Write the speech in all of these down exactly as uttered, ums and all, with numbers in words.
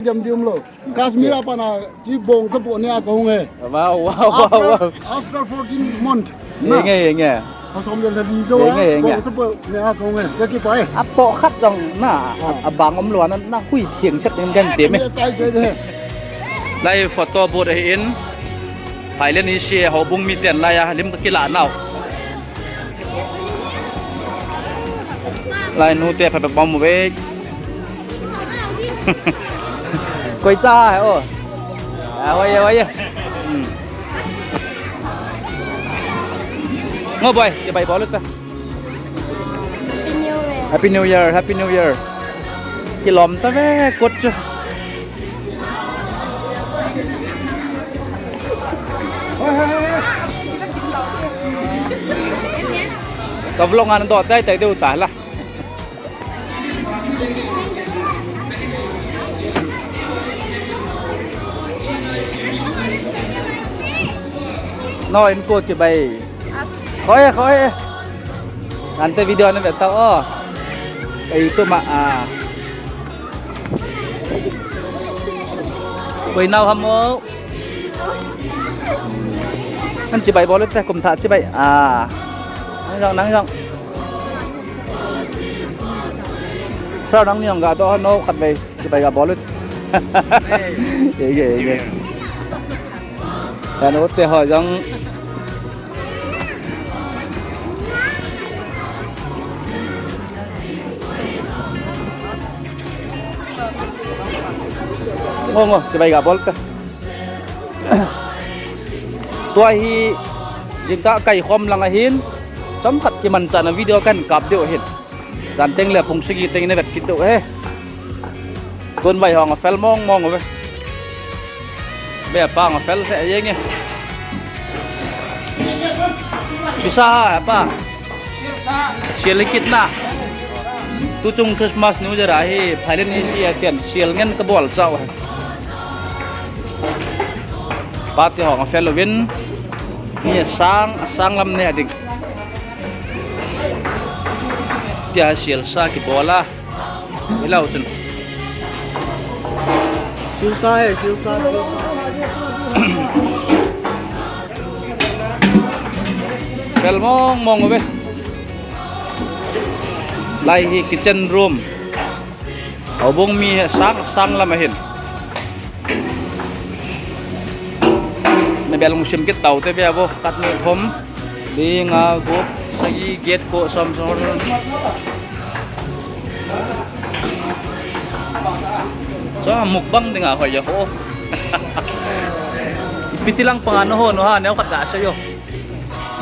Jam diam lo. Kashmir a pana chi bong support ne a kahung e. Wow, wow, wow, wow. After, after fourteen month. Enge, enge. Khasom le thali jo a. Enge, enge. Bong support ne a kahung e. Ka kipa e. Apo khat jong na, oh, abang um lo na, na hui thiang set ning kan ti me. Chai chai de. Lai photo booth ahi in. Phailen hi si houbung miten lai a lim ka kila nau. Lai nute pha pha bom ve. Koi cha hai o. A, oi, oi. Hmm. Ngo boy, chibai bol ta. Happy New Year. Happy New Year, Happy New Year. Kilom ta ve kot chu. Ka vlog ngan do tai tai deu ta la. No, in ko chibai. Khoi, khoi. Ante video na ve ta o. Ei tu ma a. Koi nau ham o. Nang chibai bol te kum tha chibai. A. Nang jong, nang jong. Sa nang ni jong ga do no khat vei. Chibai ga bol. Ege, ege. Yan u te ho jong. Ngo, ngo, chibai ga bol ta. Tua hi jingkah kai khom lang ahin, chomkhat kimanchahna video kan kap diu ahin. Jan teng le phung sagi teng in vet kit diu ahi. Tun vai hong a fel mong mong uve. Be pa hong a fel se yeng e. Pisa ha pa. Sial kit na. Tuchung Christmas New Year ahi, phailen hi si a tian sial ngen ka bol chau. Party hong a fel uvin. Ni a sang, a sang lam ne a ding. Tia sial sa kibol a. Hello, chun. Sial sa e, sial sa. Fel mong mong uve. Lai hi kitchen room. Houbung mi hi sang sang lam ahin. Na bel lungsim kit tau te bia bo, khat ni thum, li nga gup, sagi get ko som som. Cho mukbang ding a hoi ya ho. Ipi ti lang panga na ho no ha, neo khat da sa yo.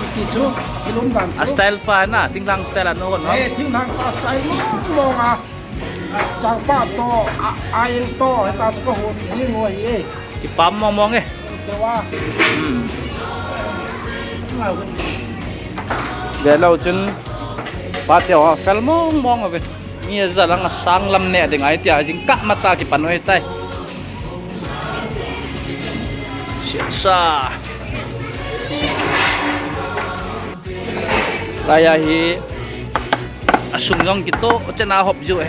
Iti chu, kilom dan chu. A style pa na, thinglhang style a no ho no. Eh, thinglhang pa style mo mo nga. Changpa to, a, ain to, heta chu ka hon jing u ahi e. Kipah mong mong e. Te wa. Hmm. Ve lou chun, pa te ho fel mong mong uve. Mi a ja lang a sang lam ne ding ahi tia, jingkah mata kipan u ahitai. Sial sa. Lai a hi a sung jong kitoh chen a hop jiu e.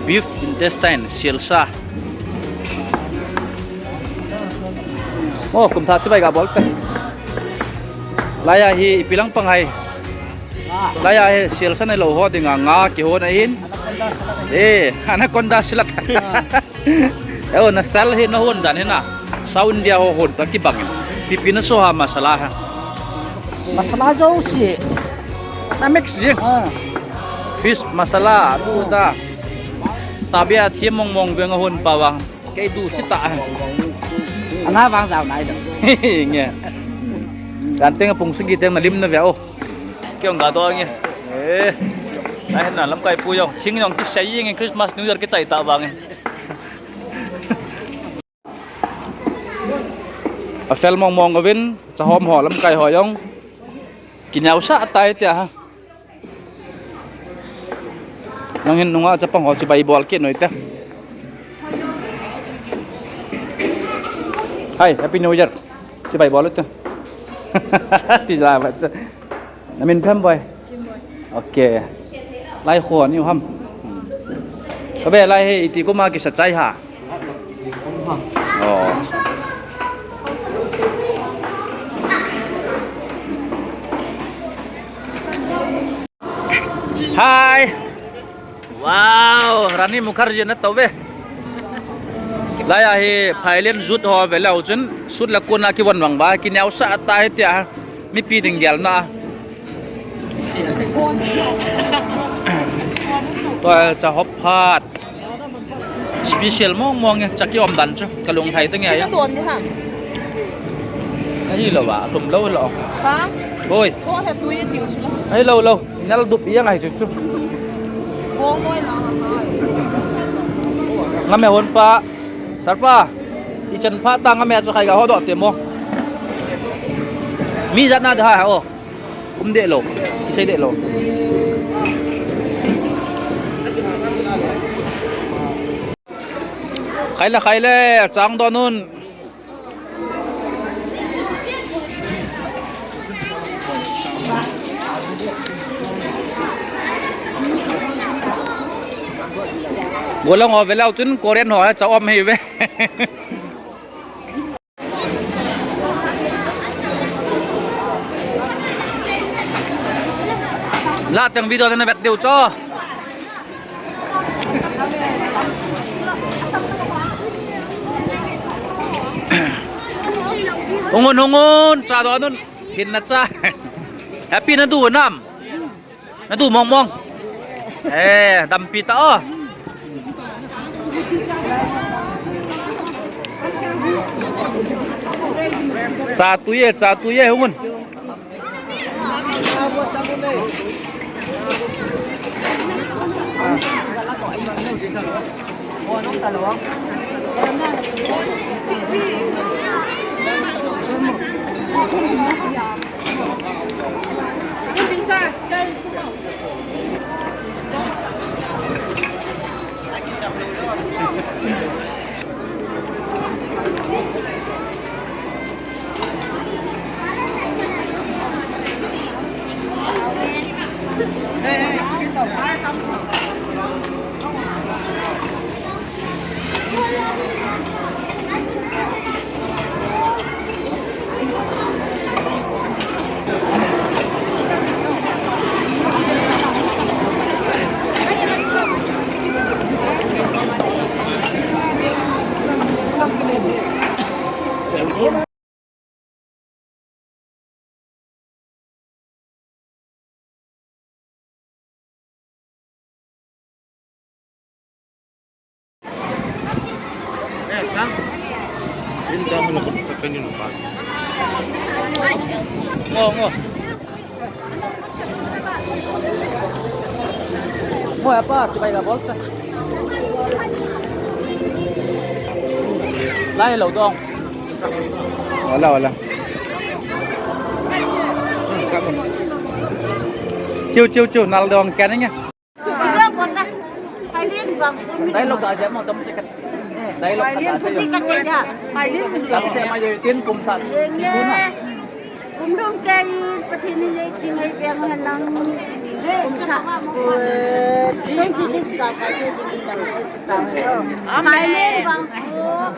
Beef intestine, sial sa. Oh, kum tha chibai ga bol te. Lai a hi ipi lang pang hai. Lai a hi sial sa nei lou ho dinga nga kihon ahin. Eh, anaconda silat. Eh, na style hi na hon dan hi na. South India ho hon ta kibang in. Pipi na so ha masala ha. Masala jo si. Na mix ji. Ah. Fish masala, tu ta. Tabia thi mong mong veng hon pa vang. Kei du ti ta. Ana vang jao nai do. Nge. Kan teng a phung sagi teng na lim na ve o. Kei ong ga do nge. Eh. Ai na lamkai pu jong. Thing jong kisei nge Christmas New Year kichai ta vang. A fel mong mong uvin, chahom ho lamkai ho jong. Kinyau sa tai tia ha. Nang hin nunga chapang ho chibai bol kit noi te. Hi, Happy New Year. Chibai bol te. Ti ja ba cha. Na min phem boy. Kim boy. Okay. Lai kho ni ham. Ka be lai he iti ko ma kisa chai ha. Oh. Hi. Wow, Rani Mukherjee na tau ve. Lai a hi phailen jut ho ve lau chun sut la kona ki von vang ba ki neo sa ta hi tia. Mipi ding gel na. Tua cha hop phat. Special mong mong e, cha ki om dan chu. Ka lung thai teng e. Sila don di ham. Ahi lo ba, tum lo lo. Sa? Oi. Cho he tu ye tiu su. Ahi lo lo. Nal dup yang ai chu chu. Bong noi la. Ngam e hon pa. Sarpa. I chan pha ta ngam e chu khai ga ho do te mo. Mi jat na de ha ha o. Um deh lou, kisei deh lou. Khai le, khai le, chang don un. Golhang ho ve leu chun Korean ho cha um hi ve. Lah teng video na vet diu cho. Hung un, hung un, cha don un. Hin na cha. Happy na du nam. Na du mong mong. Eh, dampi ta o. Cha tui e, cha tui e, hung un. Ngo, ngo. Ngo, apa? Chibai la bolta. Lai lo dong. Wala, wala. Chiu, chiu, chiu, nal dong kan nya. Dialogue ka jam mo, tom se ka. Dialogue ka jam mo. Tom se ma yo tin kum sa. Kum dong kei, Pathen in ei ching ei peng hen lang. Kum sa, eh, twenty six ka, ka ke jing in lang, eh, ka. Amen. Amen, bang.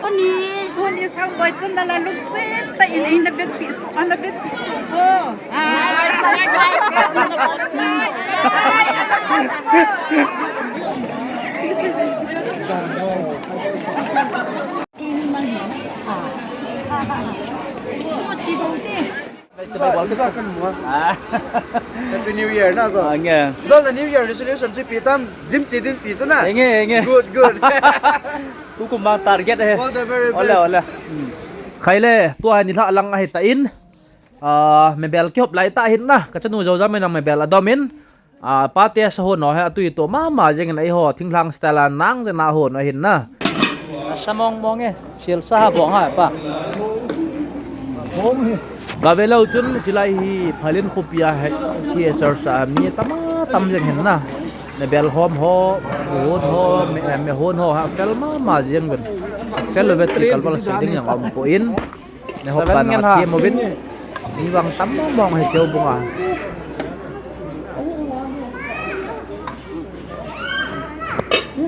Kuni. Kuni sang boy chun na la luk se, ta in in na bet pi su, na bet pi su ko. Happy New Year na so. Ah, nge. So the New Year resolution chu ipi tam, gym che ding ti chu na. Nge, nge. Good, good. Tukum bang target ahi. All the very best. Ole, ole. Hmm. Khai le, tua hi nilhah lang ahi ta in. Ah, mebel kihop lai ta hin na. Ka chanu Joujam in mebel adom in. Ah, pate sa hon ho hi atui to mama jeng in eiho thinglhang style a nang jeng na hon ahin na. Asa mong mong e. Sil sa ha bong ha pa. Ka ve leu chun chilai hi Phailin khopi a hi C A church a mi tam a tam jeng hin na. Mebel hom ho, hon ho, me, me hon ho ha fel mama jeng ven. Fel lo ve ti kalval sei ding jong um poi. Nehop seven tan ngen ha. Ati mo vin. Ni vang tam mong mong hi cheu bunga. Ko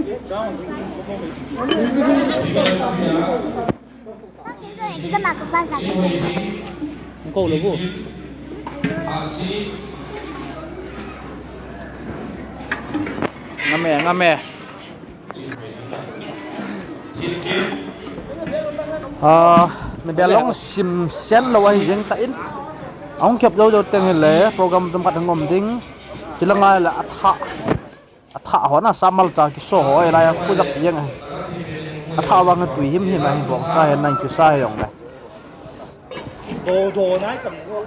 lo bu. Ngam e, ngam e. Ah, mi bia long sim sen lo ahi jeng ta in. Ahung kep jou jou teng hile program chom khat hung um ding. Chilanga le atha. Atha ho na samal cha kiso ho e lai khu jap jeng. Atha vang tui him him ahi bong sa he nang kisa he jong le. Do do nai tam go.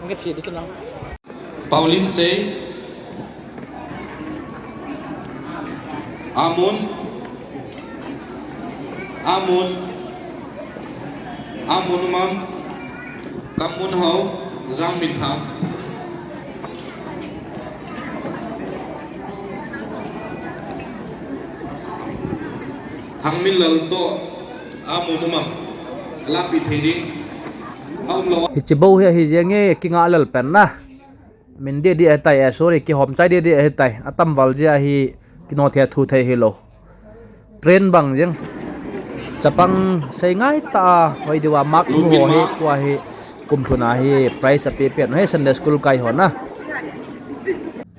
Nge thi di tu nang. Pauline sei. Amun. Amun. Amun umam. Kamun hau. Jang min thang. Hang min lal to. Amun umam. Lapi thei ding. Aum lo. Hichi bo hi ahi jeng e, kinga lal pen na. Min didi ahitai, eh, sorry, kihom chai didi ahitai. Atam val jia hi kino thei thu thei hi lo. Train bang jeng. Chapang sei ngai ta, hoi diwa mark nu ho hi, tua hi kum thuna hi prize ape pe no hi Sunday school kai ho na.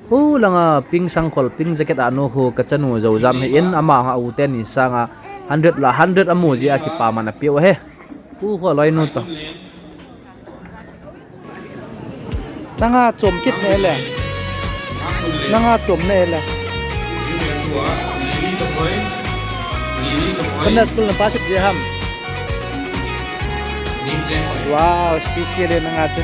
Hu langa pink sangkhol, pink jacket a nu hu ka chanu jo jam hi in ama ha u teni sanga hundred la hundred amu jia kipa man ape u he. Hu ho loi nu to. Nanga chom kit ne le. Nanga chom ne le. Sunday school na pa sut je ham. Wow, special e nanga che.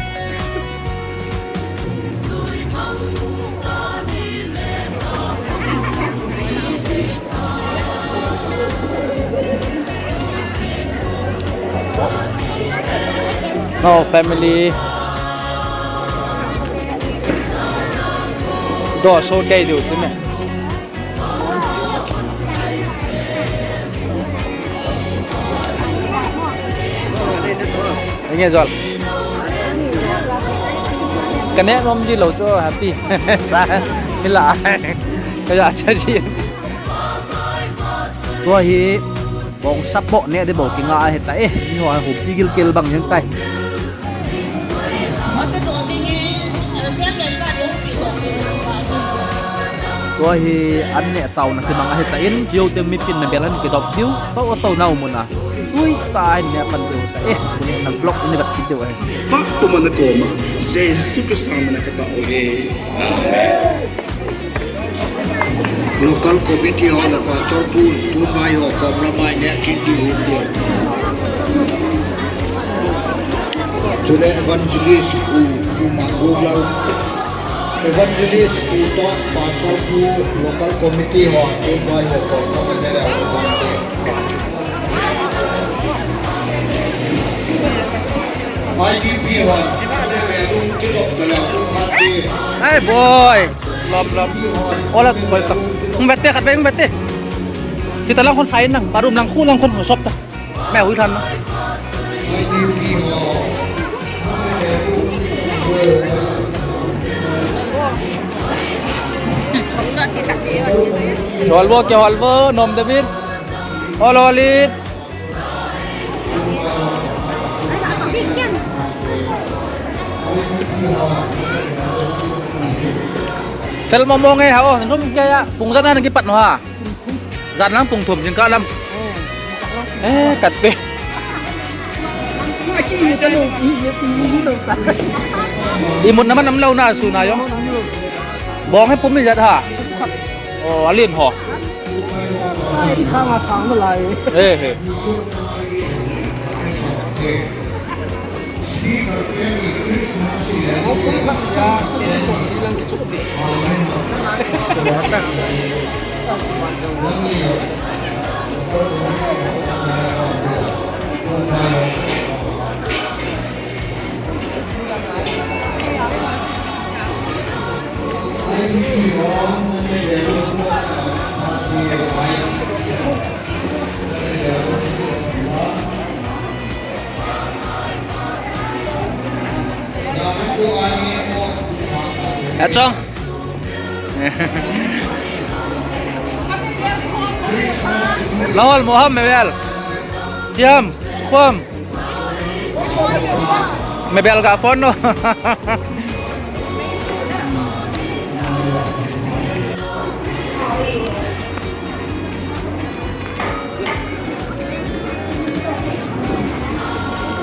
No family. Do so kei du tu me. Nge jol. Ka neh nom ji lou chu happy. Sa, hila. Ka ja cha ji. Tua hi bong sap bou neh di bou kinga ahi ta e. Ni ho a hupi gilkel bang jeng tai. Tua hi an neh tauna kimang ahi ta in, chiu teng mipin na bel an kidop diu, to to nau mun a. Ui, ta an neh pan diu ta e, neh na vlog ni vat kit diu ahi. Phat puma na koma, Jesu Christa mina katao e. Amen. Local committee ho le pastor pu, tu mai ho kom la mai neh kit diu hin diu. Chule evangelist pu, pu Mangu Lal. Evangelist pu to pastor pu local committee ho, tu mai ho kom la mai neh kit diu. I D P ho, le ve lu ti lo ka la pu ma ti. Hey boy. Lom, lom. Ola, koi ta. Hung vette, khat ve, hung vette. Kita lang khun phai nang, parum lang khu lang khun sop ta. Me hui than na. Hol vo, ke hol vo, nom David. Hol, hol it. Fel mo mo nge ha o, num ke ya, pung jan na kipat no ha. Jan lang pung thum jing ka lam. Eh, kat pe. Imut naman am lau na su na yo. Bong he pum ni jat ha. O, alin ho. Ai, sang a sang na lai. Eh, eh. Hachong. Nahol mo ham, Mabel? Siam, kuam. Mabel ka phone no.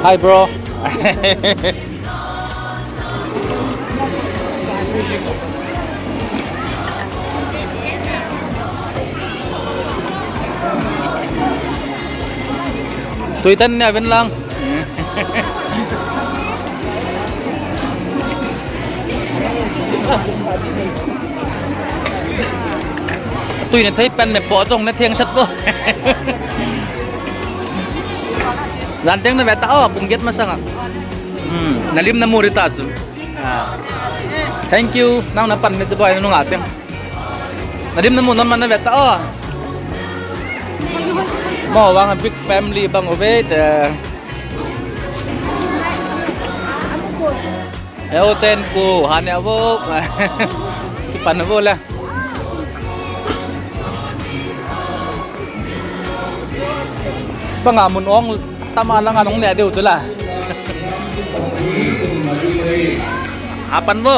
Hi, bro. Tui tan ne aven lang. Tui ne thei pen ne po jong ne theng sat po. Jan teng na ve ta o, pung get masanga. Hmm, nalim namu ri ta chu. Ah. Thank you. Nang na pan me te boy nunga teng. Nalim namu na man na ve ta o. Mo vang a big family bang o ve te. Eo ten ku, ha ne vo. Kipan vo le. Banga mun ong tama langa nong ne deu tu la. Apan vo.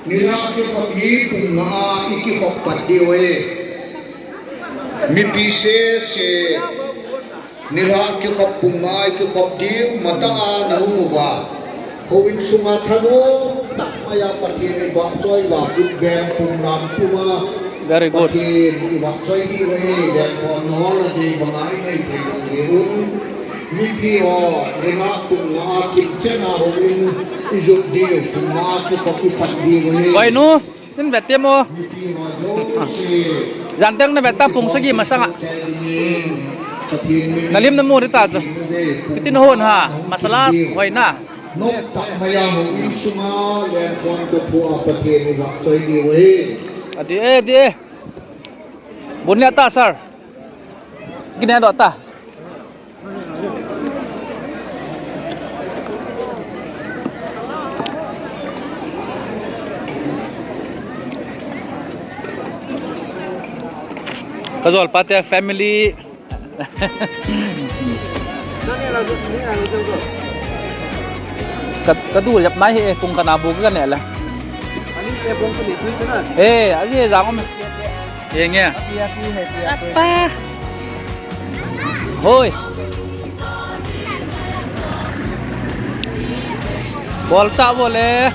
Nilhah kikhop hi pung nga a i kikhop pat diu ahi. Mipi sese nilhah kikhop pung nga a i kikhop diu, matah a na hung uva. Houin sunga thanom tah mai a Pathen i vahchoi uva, kut beng pung lam puma. Very good. Pathen i vahchoi diu ahi, beng pung nahol a dei banga i nei thei lou diu. Mipi ho, nilhah pung nga a kimchena houin i jot diu, pung nga a kikhop i pat diu ahi. Vai nu. Nin vet temo. Jan teng na vet ta pung sagi masanga. Nalim namu ri ta chu. Itin hon ha, masala hoina. Adi e, adi e. Bun le ta, sir. Gine do ta. Ka jol pa te family. Ka, ka du jap nai he, kung ka na bu ka ne la. Eh, aji jang om. Enge. Apa? Hoi. Bol cha bol le.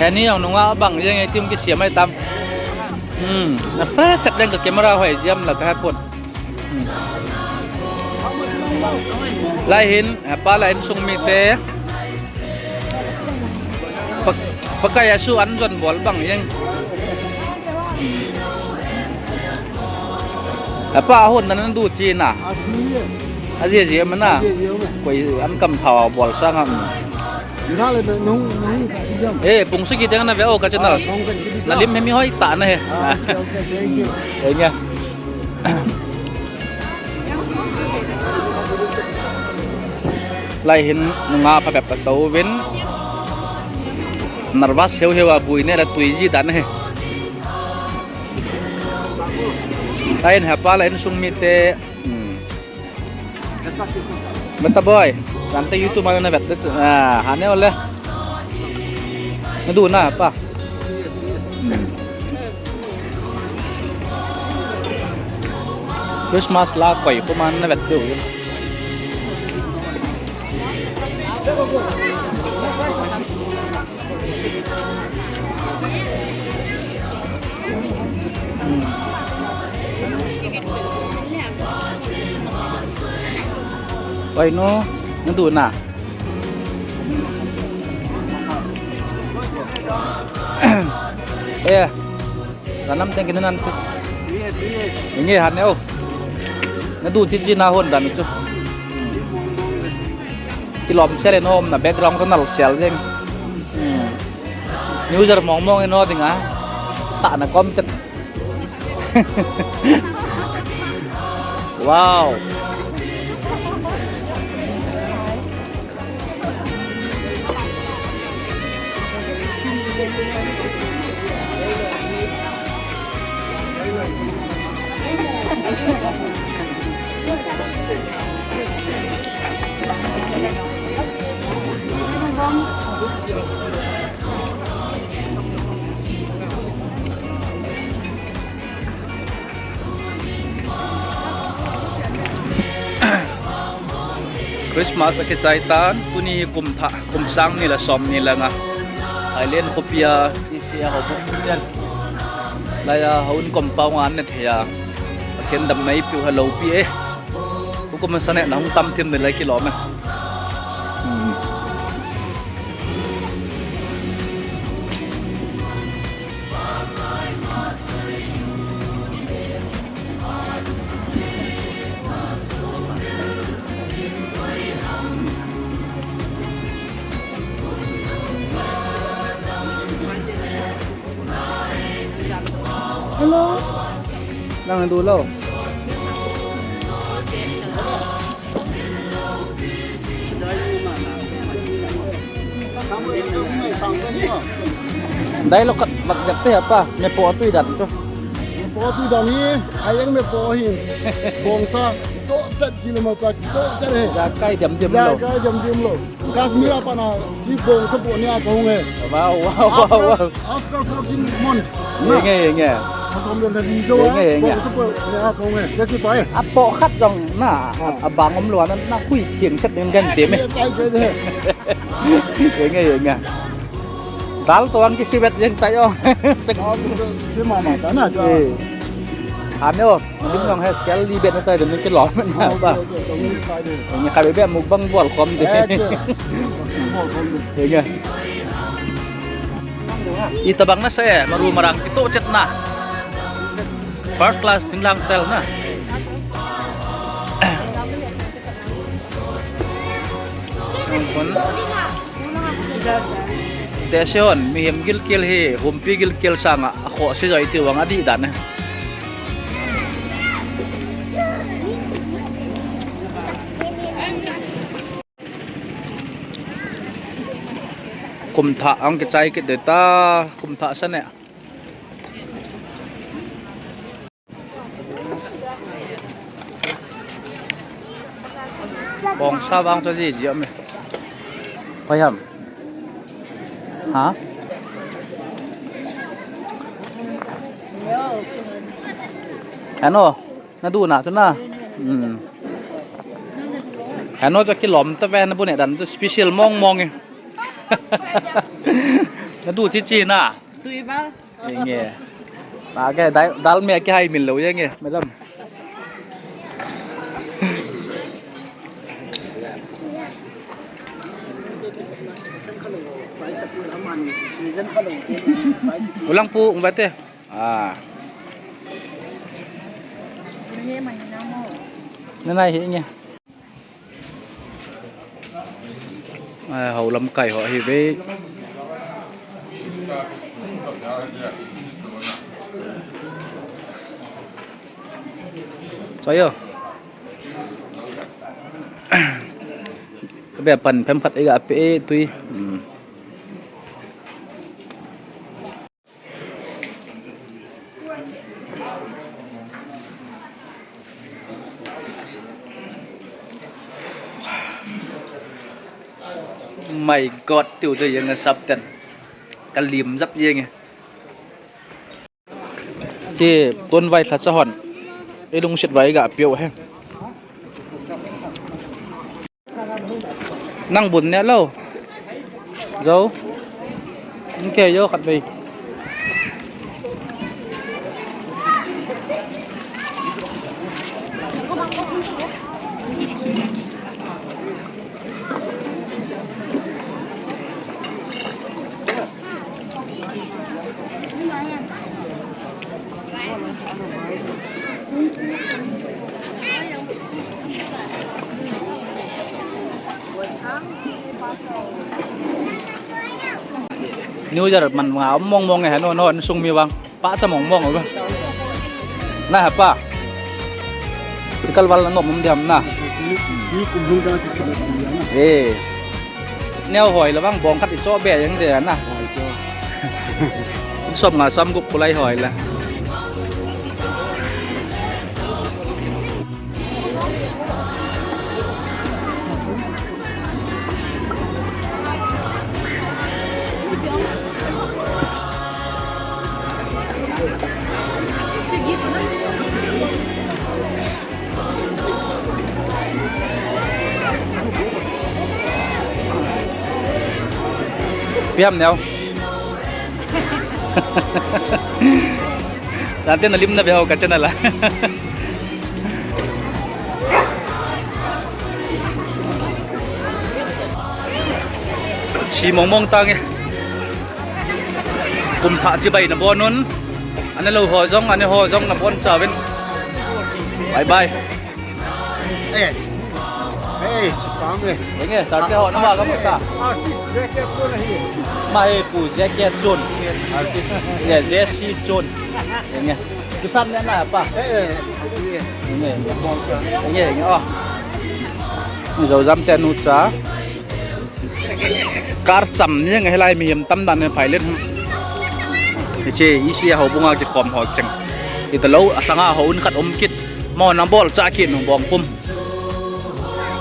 Heni jong nunga bang jeng e, team kisiam ai tam. Hmm. Na pa kat deng ka camera hoi jam la ka hapon. Hmm. Lai hin, apa lai hin sung mi te. Pak-, Pakai asu an jon bol bang jeng. Apa ahon nan du chi na. Aji ji mana. Koi an kam thaw bol sang am. Eh, pung sagi teng na ve o ka channel. Nalim hemi hoi ta na he. Enge. Lai hin nunga pha pep tou vin. Nervous heu heu a bui ne la tui ji dan he. Lai hin hapa lai hin sung mi te. Hmm. Beta boy, kante YouTube mana na vet. Ah, hane ole. Nadu na pa. Christmas la koi ko man na vet tu. Oi, no, nadu na. Eh, nanam teng kini nan tu. Inge han ne o. Nadu chichi na hon dan chu. Kilom sel e no, na background ko nal sel jeng. Hmm. User mong mong e no dinga. Ta na kom chet. Wow. Christmas akichai tan, tuni kum thah, kum sang ni le som ni le nga. Thailand khopia, T C A ho buk ten. Laiya, houin compound a an ne thei a. Pathen damna eipeu hi loupi e. Tukum a sa ne, na hung tam thim ni le kilom e. Hmm. Hello. Nang du lo. Dai lo khat vat jep te apa, me po tui dan chu. Me po tui dan hi, ayang me po hin. Bongsa, to chat ji le ma cha, to chat he. Jakai diam diam lo. Jakai diam diam lo. Kashmir a pat a, hi bongsa po nia kahung e. Wow, wow, wow, wow. After, after fourteen months. Enge, enge. Masom le na di jo a, enge, enge. Bongsa po nia kahung e. Ya ki pa e. Apo khat jong na, ah, abang um lo na, na khui thiang set ning kan te me. Chai, chai, chai. Enge, enge. Dal to ang ki sibet jeng tai o. Sek. Dal to ki mama ta na jo. Eh. Ano. Lim jong he sial li bet na chai dem kilom na ba. Ni khabe be mukbang bol khom de. Enge. Itabang na se, maru marang kito chet na. First class thinglhang style na. Te sion, mihem gilkel hi, humpi gilkel sanga, akhoh se joi tiu vang adih dan e. Kum thah ang kichai kit de ta, kum thah sa ne. Bongsa vang chu ji ji um e. Hoi ham. Ha? Ano, na du na chu na. Hmm. Ano chu kilom ta ve na bu ne dan chu special mong mong e. Na du chi chi na. Tui ba. Enge. Ba ke dal, dal me ke hai min lo ye nge, madam. Ulang pu, ung bate. Ah. Nai hi nge. Ai, hou lamkai ho ahi ve. Choi o. Ka be pan phem khat iga pe tui. Hmm. My God, tiu te jeng a sap ten. Ka lim jap jeng e. Ti tun vai thla cha hon. I lungset vai ga piu he. Nang bun ne lo. Zo. Nke jo khat vei. New Year man nga mong mong e, no, no, sung mi vang. Pa cha mong mong ba. Na ha pa. Chikal val na nom um diam na. Ni kum lung da ki kum lung da na. Eh. Neo hoi la bang bong khat i cho be yang de na. Hoi cho. Som nga som gup kulai hoi la. Piam neo. Tante na lim na beho ka channel a. Si mong mong tange. Kum thah chibai na bonun. Ane lo ho jong, ane ho jong na bon chauvin. Bye bye. Eh. Hey, chipam eh. Enge, sarte ho na ba ka muta. Ma he pu jacket chun. Artist. Ye, J C chun. Enge. Tusan ne na pa. Eh, eh. Enge, enge. Enge, enge. Oh. Ni zo jam te nu cha. Kar cham ni nge helai mihem tam dan ne phai let. Che, isi ho bunga ki khom ho cheng. Italo, asanga ho un khat um kit. Mo na bol cha kit nu bong pum.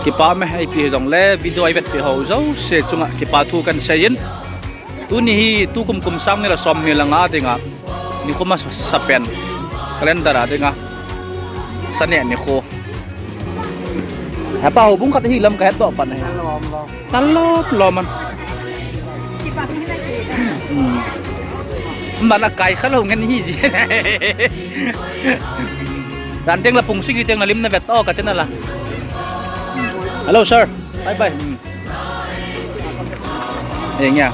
Kipa me, ipi jong le video i vet pi ho jouse chunga kipa thu kan seiyin. Tuni hi tukum kum sang ni la som ni la nga dinga. Ni kuma sa pen. Calendar a dinga. Sa ne ni khu. Hepa ho bung khat hi lam ka het to pan he. Talop lo man. Hmm. Mana kai kha lo ngen hi ji. Dan teng la pung sigi teng la lim na vet to ka channel la. Hello sir. Bye bye. Hmm. Eng ya.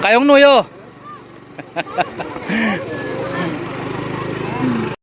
Kai ong no yo.